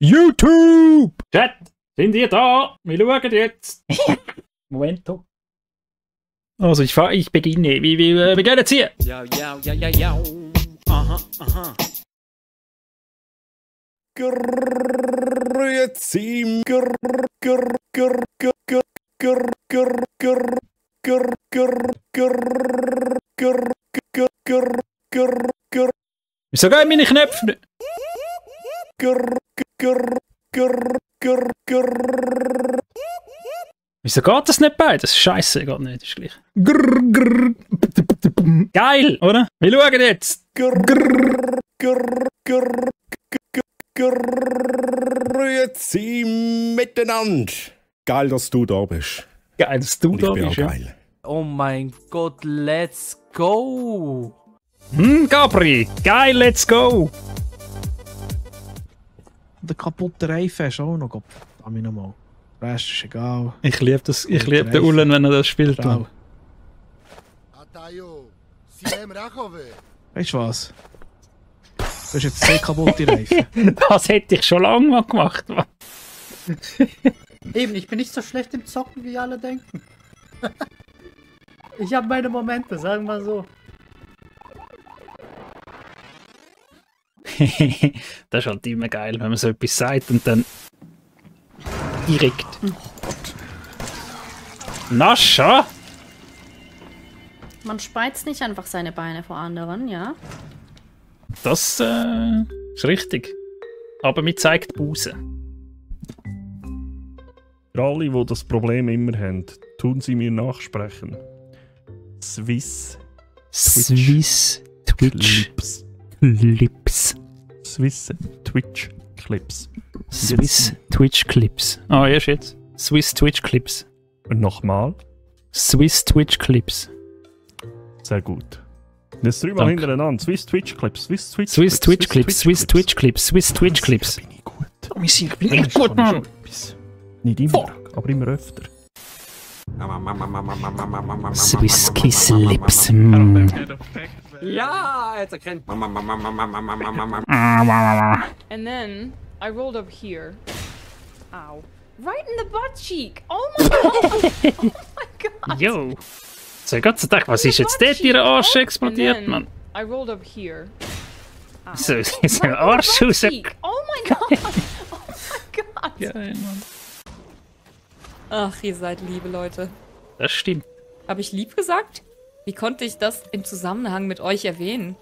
YouTube! Chat, sind ihr da? Wir schauen jetzt. Momento. Also ich beginne. Wir gehen jetzt hier. Ja. Aha. Grüezi. Wieso gehen meine Knöpfe nicht? Wieso geht das nicht beides? Scheiße, geht nicht, ist gleich. Geil, oder? Wir schauen jetzt. Grüezi miteinander. Geil, dass du da bist. Geil, dass du Und da ich bin bist, auch ja. geil. Oh mein Gott, let's go! Gabri, geil, let's go! Der kaputte Reifen hast du auch noch. Verdammt nochmal. Der Rest ist egal. Ich liebe das. Ich liebe den Ulen, wenn er das spielt. Ciao. Atayo, Siem Rachove. Weißt du was? Du hast jetzt 10 kaputte Reifen. Das hätte ich schon lange mal gemacht. Mann. Eben, ich bin nicht so schlecht im Zocken, wie alle denken. Ich habe meine Momente, sagen wir so. Das ist halt immer geil, wenn man so etwas sagt und dann direkt. Nascha! Man spreizt nicht einfach seine Beine vor anderen, ja? Das ist richtig. Aber mir zeigt Buße. Für alle, die das Problem immer haben, tun sie mir nachsprechen. Swiss Twitch Clips. Clips. Swiss Twitch Clips. Swiss Twitch Clips. Ah, erst jetzt. Swiss Twitch Clips. Und nochmal. Swiss Twitch Clips. Sehr gut. Jetzt dreimal Danke. hintereinander. Swiss Twitch Clips. Swiss Twitch Swiss Twitch Clips. Swiss Twitch Clips. Swiss Twitch Clips. Da bin ich gut. Wir sind wirklich gut, Mann. Nicht immer, aber immer öfter. Swiss Kiss Lips. Ja, jetzt erkennt. And then I rolled up here. Ow. Right in the butt cheek. Oh my god. Oh my god. Jo. So, ich gerade gedacht, was ist jetzt dort in der Arsch explodiert, And then Mann? I rolled up here. Ow. So, ist ein Right in the Arsch butt raus. cheek. Oh my god. Oh my god. Geil, Mann. Ach, ihr seid liebe Leute. Das stimmt. Habe ich lieb gesagt? Wie konnte ich das im Zusammenhang mit euch erwähnen?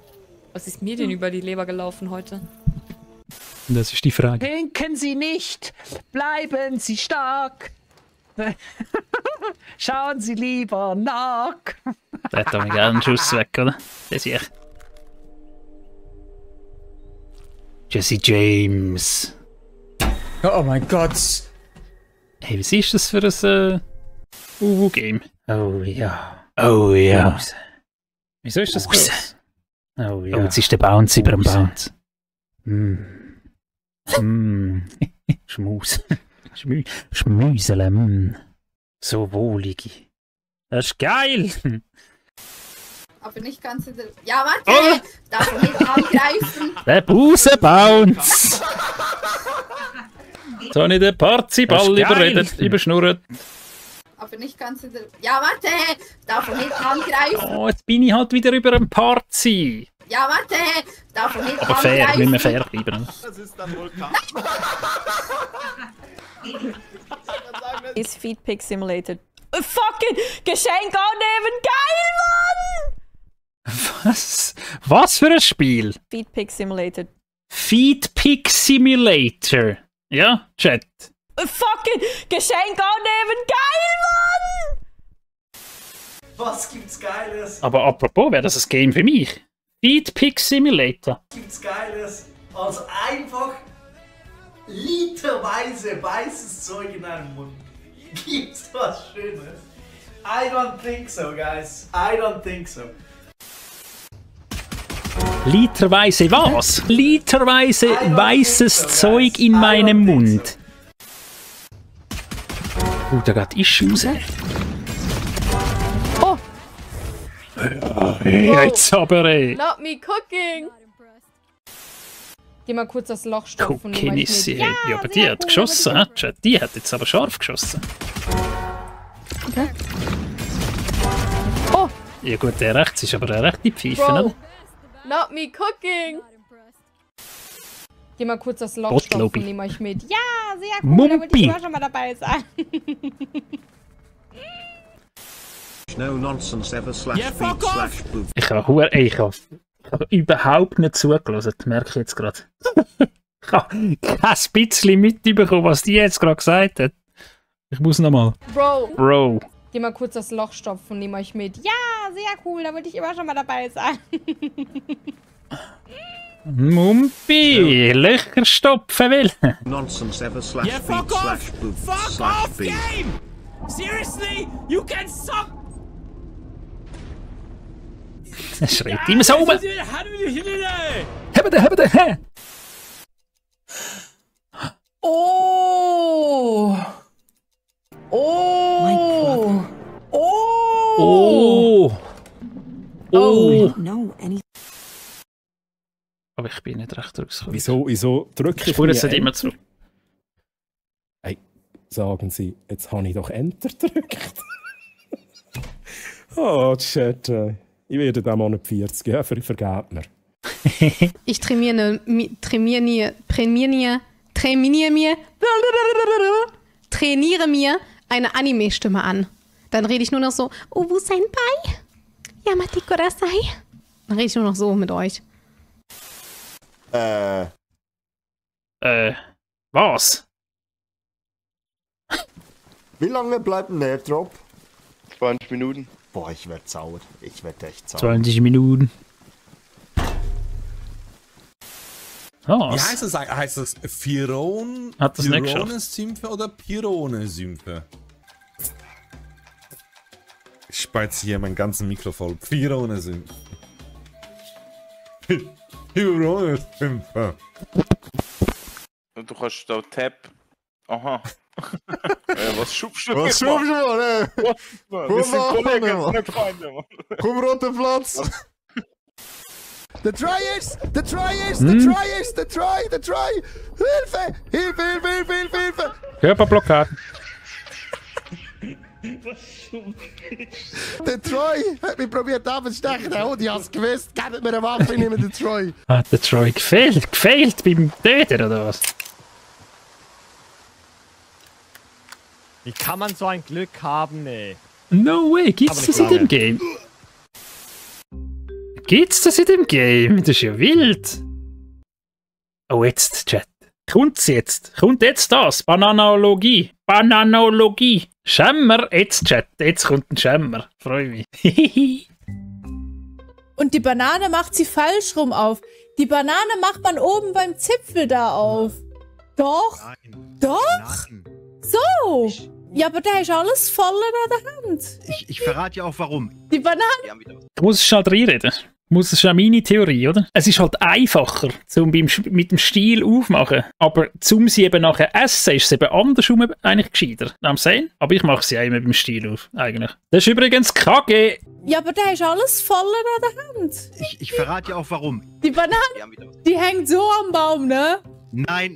Was ist mir denn über die Leber gelaufen heute? Das ist die Frage. Denken Sie nicht! Bleiben Sie stark! Schauen Sie lieber nach! Da hat mir gerne einen Schuss weg, oder? Das ist ich. Jesse James. Oh mein Gott. Hey, was ist das für ein UW-Game? Oh ja. Oh ja. Wieso ist das groß? Oh ja. Oh, jetzt ist der Bounce über dem Bounce. Schmus. Schmüsele. So wohlig. Das ist geil. Aber nicht ganz in der... Ja, warte! Darf ich nicht angreifen? Der Busen-Bounce. Jetzt habe ich den Parziball überschnurrt. Aber nicht ganz in der... Ja, warte! Darf ich nicht angreifen? Oh, jetzt bin ich halt wieder über ein Parzi. Ja, warte! Darf ich nicht Aber fair, angreifen? nicht mehr fair bleiben. Das ist ein Vulkan. Ist Feedpick Simulated. Fucking Geschenk annehmen! Geil, Mann! Was? Was für ein Spiel? Feedpick Simulated. Feedpick Simulator. Ja, Chat. Fucking Geschenk annehmen! Geil, Mann! Was gibt's Geiles? Aber apropos, wäre das ein Game für mich? Feedpick Simulator. Gibt's Geiles? Als einfach literweise weißes Zeug in einem Mund. Gibt's was Schönes? I don't think so, guys. I don't think so. Literweise was? Literweise weißes Zeug in meinem Mund. Da geht ich raus. Oh! Ja, jetzt aber ey. Not me cooking! Geh mal kurz das Loch stopfen. Kokenissi, ja, aber die hat geschossen, Chat. Die hat jetzt aber scharf geschossen. Okay. Oh! Ja gut, der rechts ist aber eine rechte Pfeife, Bro. oder? Not me cooking! Geh mal kurz das Loch stopfen, nehm euch mit. Ja, sehr cool, da wollte ich immer schon mal dabei sein. No nonsense ever / Yeah, fuck off! Ich habe überhaupt nicht zugelassen, merke ich jetzt gerade. Ich habe kein bisschen mitbekommen, was die jetzt gerade gesagt hat. Ich muss nochmal. Bro. Geh mal kurz das Loch stopfen, nehm euch mit. Ja, sehr cool, da wollte ich immer schon mal dabei sein. Mumpi, Löcher stopfen will. Nonsense ever / Yeah, fuck off! Fuck off, game! Seriously? You can suck! Er schreit immer so rum. Hebede. Oh! Oh! Oh! No, any. Aber ich bin nicht recht zurückgekommen. Wieso drücke ich Spuren sind immer zurück. Hey, sagen Sie, jetzt habe ich doch Enter gedrückt. Oh, Chat. Ich werde diesen Monat 40, ja, vergeht mir. Ich trainiere mir eine Anime-Stimme an. Dann rede ich nur noch so, Uwu Senpai, Yamate Kudasai. Dann rede ich nur noch so mit euch. Was? Wie lange bleibt ein Airdrop? 20 Minuten. Boah, ich werd sauer. Ich werd echt sauer. 20 Minuten. Was? Wie heißt das eigentlich? Heißt das Hat das nicht geschafft? Pyronen-Symphe oder Pyrone-Symphe? Ich speize hier mein ganzes Mikro voll. Pyrone-Symphe. Pyrone-Symphe. Du kannst da Tab. Aha. Was schubst du? Was schubst du, Mann? Wir sind Kollegen, Mann. Nicht Feinde, Mann. Komm, roter Platz! The Tryers! The Tryers! Hm? The Tryers! The Try! The Try! Hilfe! Hilfe! Hilfe! Hilfe! Hilfe! Hilfe! Körperblockade. Der Troy hat mich probiert abzustechen, der Hund, ich hab's gewusst. Gebt mir eine Waffe, ich nehme den Troy. Hat der Troy gefehlt? Gefehlt beim Töten oder was? Wie kann man so ein Glück haben, ey? No way, gibt's das in dem Game? Gibt's das in dem Game? Das ist ja wild. Oh, jetzt, Chat. Kommt's jetzt? Kommt jetzt das? Bananologie. Bananologie. Schämmer, jetzt, Chat. Jetzt kommt ein Schämmer. Freue mich. Und die Banane macht sie falsch rum auf. Die Banane macht man oben beim Zipfel da auf. Doch? Nein. Doch? Nein. So. Ja, aber da ist alles voll in der Hand. Ich verrate ja auch warum. Die Banane... Du musst schnell reinreden. Das ist ja meine Theorie, oder? Es ist halt einfacher, mit dem Stiel aufmachen. Aber zum sie eben nachher essen, ist es eben andersrum eigentlich gescheiter. Am sehen? Aber ich mache sie ja immer beim Stiel auf, eigentlich. Das ist übrigens KG. Ja, aber da ist alles voll in der Hand. Ich verrate ja auch warum. Die Banane, die hängt so am Baum, ne? Nein,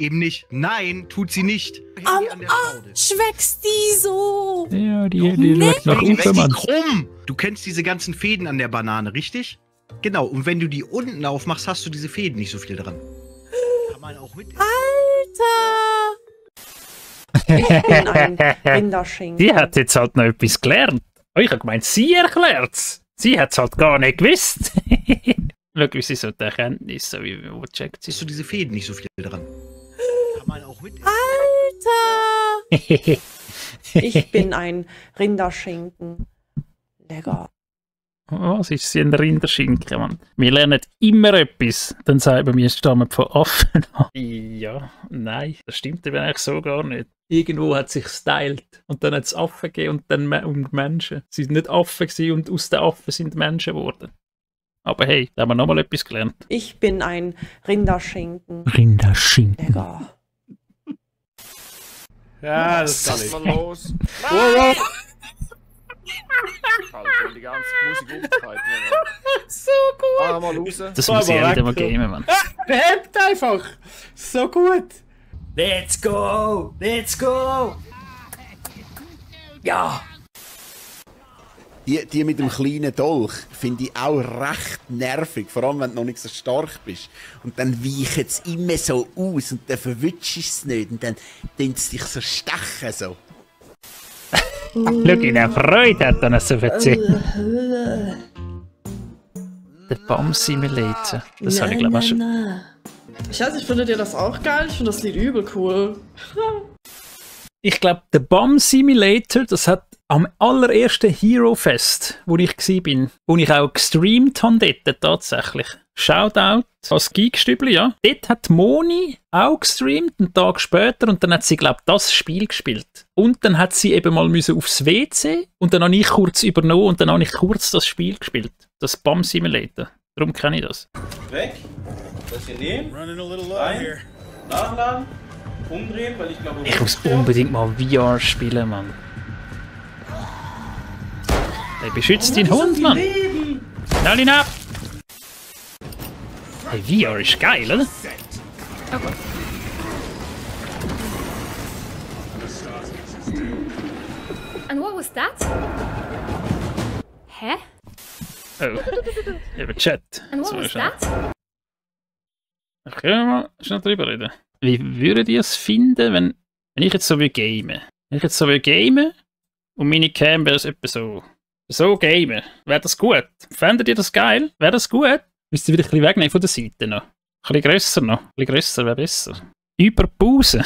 eben nicht. Nein, tut sie nicht. Am Arsch wächst die so. Ja, die läuft nach oben, Mann. Krumm. Du kennst diese ganzen Fäden an der Banane, richtig? Genau, und wenn du die unten aufmachst, hast du diese Fäden nicht so viel dran. Kann man auch mit. Alter! Ich bin ein Rinderschinken. Die hat jetzt halt noch etwas gelernt. Oh, ich habe gemeint, sie erklärt's. Sie hat es halt gar nicht gewusst. Schau, wie sie so die Erkenntnisse, wo checkt sie. Hast du diese Fäden nicht so viel dran? Kann man auch mit. Alter! Ich bin ein Rinderschinken. Lecker. Was ist sie ein Rinderschinken, Mann? Wir lernen immer etwas. Dann sagen wir, wir stammen von Affen an. Ja, nein, das stimmt eben eigentlich so gar nicht. Irgendwo hat sich stylt und dann hat es Affen gegeben und dann und Menschen. Sie sind nicht Affen gewesen und aus den Affen sind Menschen geworden. Aber hey, da haben wir nochmal etwas gelernt. Ich bin ein Rinderschinken. Rinderschinken. Lecker. Ja, das kann ich. los. Alter, die ganze Musik aufgehalten. So gut. Mach mal raus. Das muss ich auch wieder mal gamen, Mann. Behebt einfach! So gut! Let's go! Let's go! Ja! Die mit dem kleinen Dolch finde ich auch recht nervig, vor allem wenn du noch nicht so stark bist. Und dann weichen es immer so aus und dann verwutschst du es nicht und dann tun sie dich so stechen. So. Schau, in der Freude hat er so erzählt. Der Bomb Simulator. Das habe ich glaube ich schon. Schatz, findet ihr das auch geil? Ich finde das Lied übel cool. Ich glaube, der Bomb Simulator, das hat am allerersten Hero Fest, wo ich war, wo ich auch gestreamt habe dort tatsächlich. Shoutout als Geekstübli, ja. Dort hat Moni auch gestreamt, einen Tag später, und dann hat sie, glaube ich, das Spiel gespielt. Und dann hat sie eben mal aufs WC und dann habe ich kurz übernommen und dann habe ich kurz das Spiel gespielt. Das Bomb Simulator. Darum kenne ich das. Weg. Das hier nehmen. Rein. Nachladen. Umdrehen, weil ich glaube... Ich muss unbedingt mal VR spielen, Mann. Hey, beschützt den Hund, Mann! Schnell ihn ab! Hey, VR ist geil, oder? Okay. And what was that? Hä? Oh, über Chat. And what was that? Können wir mal schnell drüber reden. Wie würdet ihr es finden, wenn ich jetzt so gamen? Wenn ich jetzt so gamen und meine Cam wäre es etwa so gamen, wäre das gut? Fändet ihr das geil? Wäre das gut? Müsst ihr wieder ein bisschen wegnehmen von der Seite noch. Ein bisschen grösser noch. Ein bisschen grösser wäre besser. Über Pause.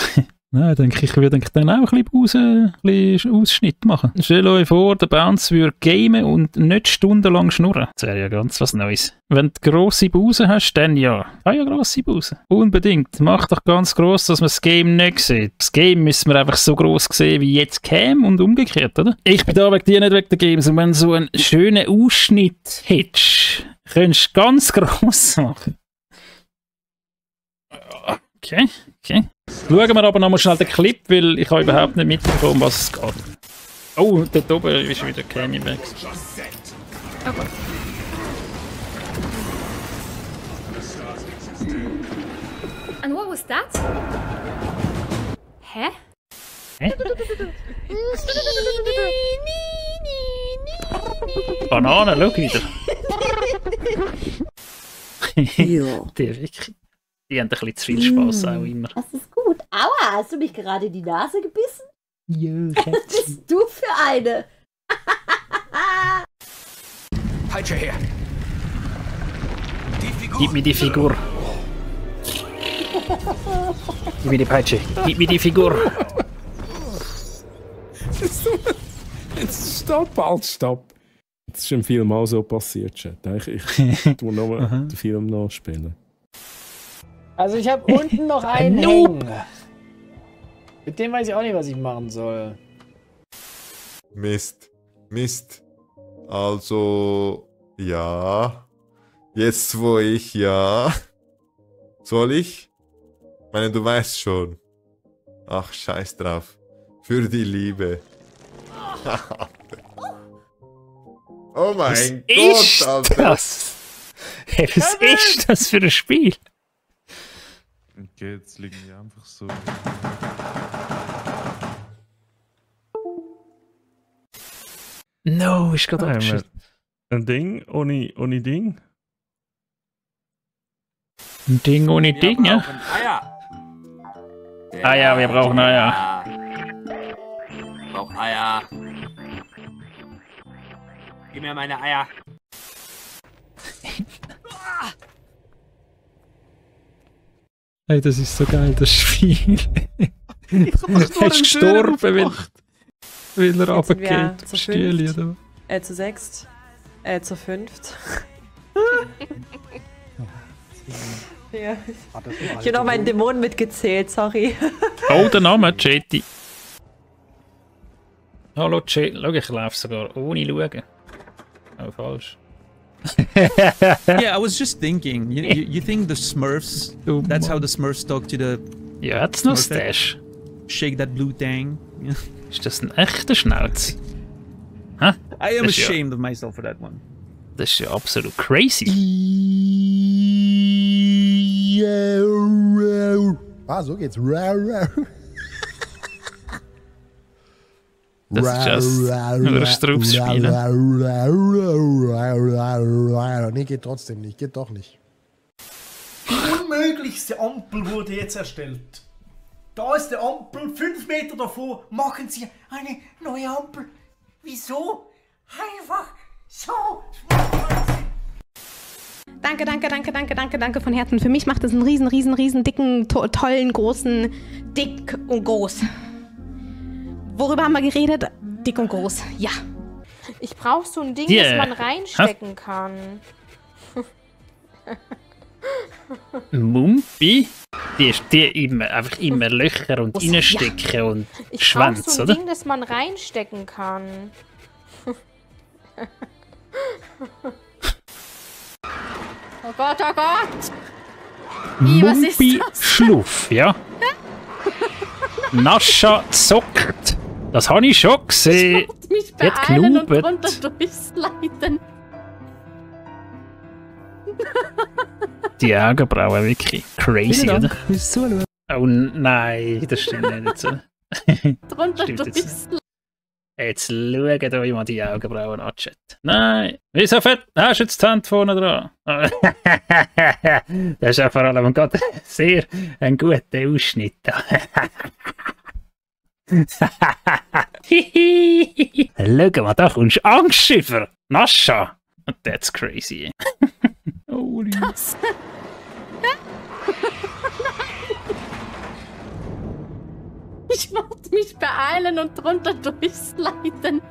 Nein, denke ich würde dann auch ein bisschen Pause, ein bisschen Ausschnitt machen. Stellt euch vor, der Bounce würde gamen und nicht stundenlang schnurren. Das wäre ja ganz was Neues. Wenn du grosse Pause hast, dann ja. Ja, grosse Pause. Unbedingt. Mach doch ganz gross, dass man das Game nicht sieht. Das Game müssen wir einfach so gross sehen wie jetzt Cam und umgekehrt, oder? Ich bin da wegen dir, nicht wegen der Games. Und wenn du so einen schönen Ausschnitt hättest, könntest du ganz gross machen. Okay. Schauen wir aber noch mal schnell den Clip, weil ich habe überhaupt nicht mitbekommen, um was es geht. Oh, dort oben ist wieder Cammy weg. Okay. And what was that? Hä? Banane, schau wieder. Ja. Die haben ein bisschen zu viel Spaß auch immer. Das ist gut. Aua, hast du mich gerade die Nase gebissen? Ja, Was bist du für eine? Peitsche her. Gib mir die Figur. Gib mir die Peitsche. Gib mir die Figur. Jetzt stopp, halt, stopp. Das ist im Film auch so passiert, Chat. Ich tue nochmal den Film nachspielen. Also ich habe unten noch einen hängen. Mit dem weiß ich auch nicht, was ich machen soll. Mist. Also, ja. Jetzt wo ich, ja. Soll ich? Ich meine, du weißt schon. Ach, scheiß drauf. Für die Liebe. Oh mein Gott, Alter. Das? Hey, was ist das für ein Spiel? Okay, jetzt liegen die einfach so. No, ist gerade abgeschüttet. Ein Ding ohne Ding? Ein Ding ohne Ding, ja? Eier. Eier, wir brauchen Eier. Ich brauch Eier. Gib mir meine Eier. Hey, das ist so geil, das Spiel. Er ist gestorben, weil er runtergeht. Zu Stühle, fünft. oder? Zu sechst. Zu fünft. Ja. Ich habe noch meinen Dämonen mitgezählt, sorry. Oh, der Name, Jetty. Hallo, Jetty. Schau, ich laufe sogar ohne schauen. Oh, falsch. Yeah, I was just thinking. You think the Smurfs? That's how the Smurfs talk to the. Ja, hat's noch Stash. Shake that blue thing. Ist das ein echter Schnauz? Hä? I am Das ist ja- ashamed of myself for that one. Das ist ja absolut crazy. Ah, so geht's. Das ist das Straußspielen. Nee, geht trotzdem nicht. Geht doch nicht. Die unmöglichste Ampel wurde jetzt erstellt. Da ist die Ampel, 5 Meter davor machen sie eine neue Ampel. Wieso? Einfach so. Danke von Herzen. Für mich macht es einen riesen dicken, tollen, großen, dick und groß. Worüber haben wir geredet? Dick und groß, ja. Ich brauche so ein Ding, Yeah. das man reinstecken kann. Mumpi? Die ist einfach immer Löcher und reinstecken und Ich brauche Schwanz, so ein oder? Ding, das man reinstecken kann. Oh Gott, oh Gott! was ist Mumpi das? Schluff, ja. Nascha zockt. Das habe ich schon gesehen. Mich Die hat beeilen und genubelt. drunter durchsliden. Die Augenbrauen wirklich crazy, Vielen oder? Dank fürs Zuschauen. Oh nein, das stimmt nicht so. Drunter Stimmt jetzt. durchsliden. Jetzt schaut euch mal die Augenbrauen an, Chat. Nein, wieso fett? Hast du jetzt die Hand vorne dran? Das ist ja vor allem gerade sehr ein guter Ausschnitt. Schau mal, da kommst du Angstschiffer. Nascha. That's crazy. Oh, Was? Ich wollte mich beeilen und drunter durchsliden.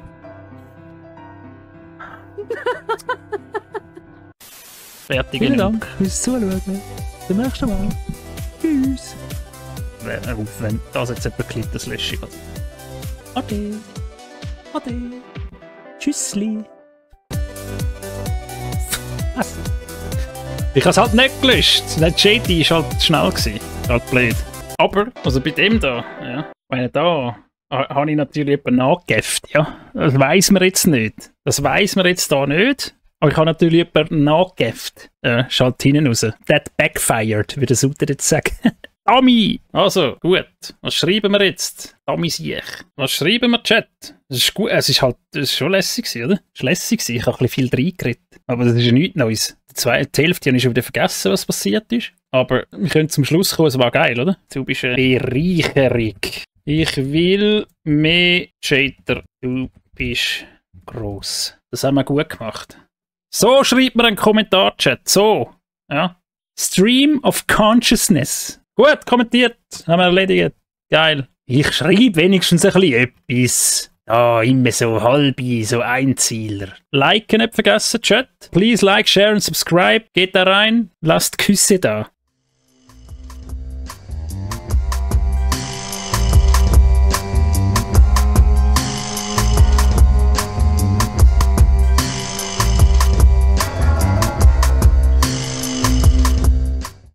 fertig. Vielen Dank fürs Zuschauen. Bis zum nächsten Mal. Tschüss. Wenn das jetzt jemand klickt, das lösche ich. Ade. Ade. Tschüssli. Ich habe es halt nicht gelöscht. Der JD war halt schnell. Halt blöd. Aber, also bei dem da, ja, wenn da habe ich natürlich jemanden nachgegeft, ja. Das weiss man jetzt nicht. Das weiss man jetzt da nicht. Aber ich habe natürlich jemanden nachgegeft. Ja, schalt hinten raus. That backfired, würde Sutter jetzt sagen. Ami! Also, gut. Was schreiben wir jetzt? Ami Siech. Was schreiben wir, Chat? Das ist gut. Es ist halt, das ist schon lässig gewesen, oder? Es war lässig gewesen. Ich habe ein bisschen viel reingeredet. Aber das ist ja nichts Neues. Die Hälfte habe ich schon wieder vergessen, was passiert ist. Aber wir können zum Schluss kommen, es war geil, oder? Du bist eine Bereicherung. Ich will mehr Chater. Du bist gross. Das haben wir gut gemacht. So schreibt man einen Kommentar, Chat. So. Ja. Stream of Consciousness. Gut, kommentiert. Haben wir erledigt. Geil. Ich schreibe wenigstens ein bisschen etwas. Ah, immer so halbi, so Einzieler. Liken nicht vergessen, Chat. Please like, share und subscribe. Geht da rein. Lasst Küsse da.